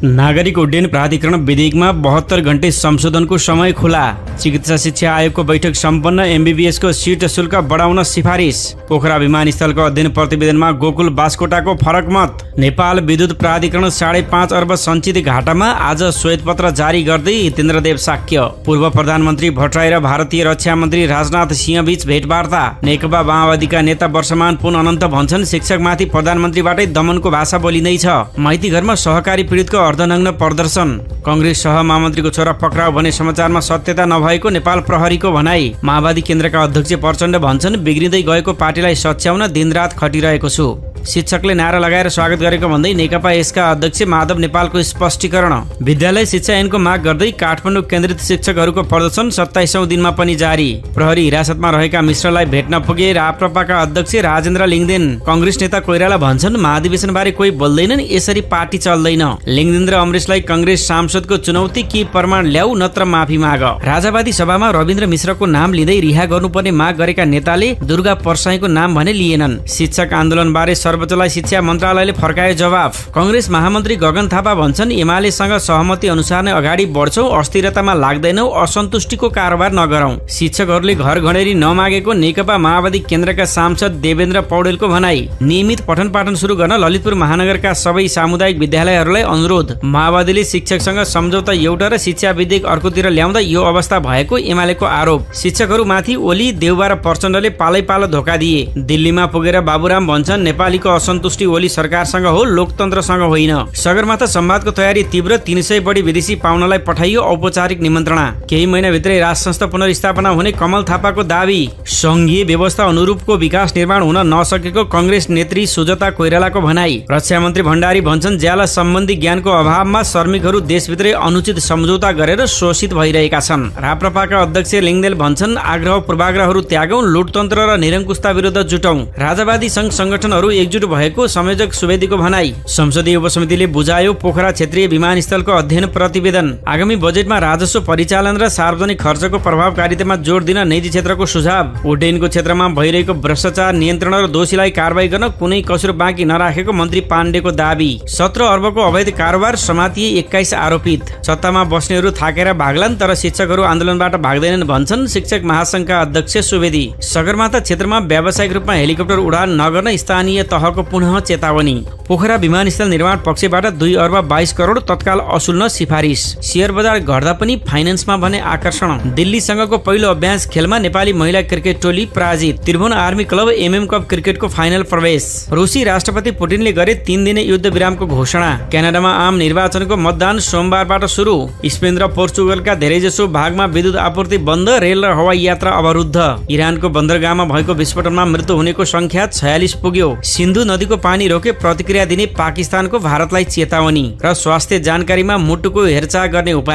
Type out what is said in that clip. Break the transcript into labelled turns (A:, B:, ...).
A: नागरिक उड्डयन प्राधिकरण विधेयकमा 72 घण्टे संशोधनको समय खुला। चिकित्सा शिक्षा आयोगको बैठक सम्पन्न। एमबीबीएस को सीट शुल्क बढाउन सिफारिस। पोखरा विमानस्थलको अध्ययन प्रतिवेदनमा गोकुल बास्कोटाको फरक मत। नेपाल विद्युत प्राधिकरण 5.5 अर्ब सञ्चित घाटामा आज श्वेतपत्र जारी गर्दै हितेन्द्रदेव साक्य। पूर्व प्रधानमन्त्री भट्टराई र भारतीय रक्षा मन्त्री राजनाथ सिंह बीच भेटवार्ता। नेकपा माओवादीका नेता वर्षमान पुन अनन्त भन्छन् शिक्षकमाथि प्रधानमन्त्रीबाटै दमनको भाषा बोलिँदैछ। माइती घरमा सहकारी पीडितको अर्धनग्न प्रदर्शन। कांग्रेस सह महामन्त्रीको छोरा पक्राउ भने समाचारमा सत्यता नभएको नेपाल प्रहरीको भनाई। माओवादी केन्द्रका अध्यक्ष प्रचण्ड भन्छन् बिग्रिँदै गएको पार्टीलाई सच्याउन दिनरात खटिरहेको छु। शिक्षकले नारा लगाएर स्वागत गरेको भन्दै नेकपा यसका अध्यक्ष माधव नेपालको स्पष्टीकरण। विद्यालय शिक्षा ऐनको माग गर्दै काठमाडौँ केन्द्रित शिक्षकहरूको प्रदर्शन 27औं दिनमा पनि जारी। प्रहरी हिरासतमा रहेका मिश्रलाई भेट्न पुगे राप्रपाका अध्यक्ष राजेन्द्र लिङदेन। कांग्रेस नेता कोइराला भन्छन् महाधिवेशन बारे कोही बोल्दैनन्, यसरी पार्टी चल्दैन। लिङदेन र अमरेशलाई कांग्रेस सांसदको चुनौती, कि प्रमाण ल्याऊ नत्र माफी माग। राजावादी सभामा रविन्द्र मिश्रको नाम लिँदै रिहा गर्नुपर्ने माग गरेका नेताले दुर्गा परसाईको नाम भने लिएनन्। शिक्षक आन्दोलन बारे सर्वोच्चलाई शिक्षा मन्त्रालयले फर्कायो जवाफ। कांग्रेस महामन्त्री गगन थापा भन्छन् एमालेसँग सहमति अनुसार नै अगाडि बढ्छौं, अस्थिरतामा लाग्दैनौ, असन्तुष्टिको कारोबार नगरौं। शिक्षकहरूले घर घडेरी नमागेको नेकपा माओवादी केन्द्रका सांसद देवेन्द्र पौडेलको भनाई। नियमित पठन पाठन सुरु गर्न ललितपुर महानगरका सबै सामुदायिक विद्यालयहरूलाई अनुरोध। माओवादीले शिक्षकसँग सम्झौता एउटा र शिक्षा विधेयक अर्कोतिर ल्याउँदा यो अवस्था भएको एमालेको आरोप। शिक्षकहरूमाथि ओली, देउबा र प्रचण्डले पालै पालो धोका दिए। दिल्लीमा पुगेर बाबुराम भन्छन् नेपालीको असन्तुष्टि ओली सरकारसँग हो, लोकतन्त्रसँग होइन। सगरमाथा संवादको तयारी तीव्र। 300 बढी विदेशी पाहुनालाई पठाइयो औपचारिक निमन्त्रणा। केही महिनाभित्रै राज संस्था पुनर्स्थापना हुने कमल थापाको दावी। संघीय व्यवस्था अनुरूपको विकास निर्माण हुन नसकेको कांग्रेस नेत्री सुजता कोइरालाको भनाई। रक्षा मन्त्री भण्डारी भन्छन् ज्याला सम्बन्धी ज्ञानको अभावमा श्रमिकहरू देशभित्रै अनुचित सम्झौता गरेर शोषित भइरहेका छन्। राप्रपाका अध्यक्ष लिङदेन भन्छन् आग्रह पूर्वाग्रहहरू त्यागौं, लोकतन्त्र र निरङ्कुशता विरुद्ध जुटौं। राजावादी संघ संगठनहरू एकजुट भएको संयोजक सुवेदीको भनाई। संसदीय उपसमितिले बुझायो पोखरा क्षेत्रीय विमानस्थलको अध्ययन प्रतिवेदन। आगामी बजेटमा राजस्व परिचालन र सार्वजनिक खर्चको प्रभावकारितामा जोड दिन निजी क्षेत्रको सुझाव। उड्डयनको क्षेत्रमा भइरहेको भ्रष्टाचार नियन्त्रण र दोषीलाई कारबाही गर्न कुनै कसुर बाँकी नराखेको मन्त्री पाण्डेको दावी। 17 अर्बको अवैध कारोबार, समातिए 21 आरोपित। सत्तामा बस्नेहरू थाकेर भाग्लान् तर शिक्षकहरू आन्दोलनबाट भाग्दैनन् भन्छन् शिक्षक महासंघका अध्यक्ष सुवेदी। सगरमाथा क्षेत्रमा व्यावसायिक रूपमा हेलिकप्टर उडान नगर्न स्थानीय तहको पुनः चेतावनी। पोखरा विमानस्थल निर्माण पक्षबाट 2 अर्ब 22 करोड तत्काल असुल्न सिफारिस। शेयर बजार घट्दा पनि फाइनेन्समा भने आकर्षण। दिल्लीसँगको पहिलो अभ्यास खेलमा नेपाली महिला क्रिकेट टोली पराजित। Tribhuvan army club MM cup क्रिकेटको फाइनल प्रवेश। रुसी राष्ट्रपति पुटिनले गरे 3 दिने युद्ध विरामको घोषणा। क्यानाडामा आम निर्वाचनको मतदान सोमबारबाट सुरु। स्पेन र पोर्चुगलका धेरैजसो भागमा विद्युत आपूर्ति बन्द, रेल र हवाई यात्रा अवरुद्ध। इरानको बन्दरगाहमा भएको विस्फोटनमा मृत्यु हुनेको संख्या 46 पुग्यो। सिन्धु नदीको पानी रोके प्रतिक्रिया दिने पाकिस्तानको भारतलाई चेतावनी। र स्वास्थ्य जानकारीमा मुटुको हेरचाह गर्ने उपाय।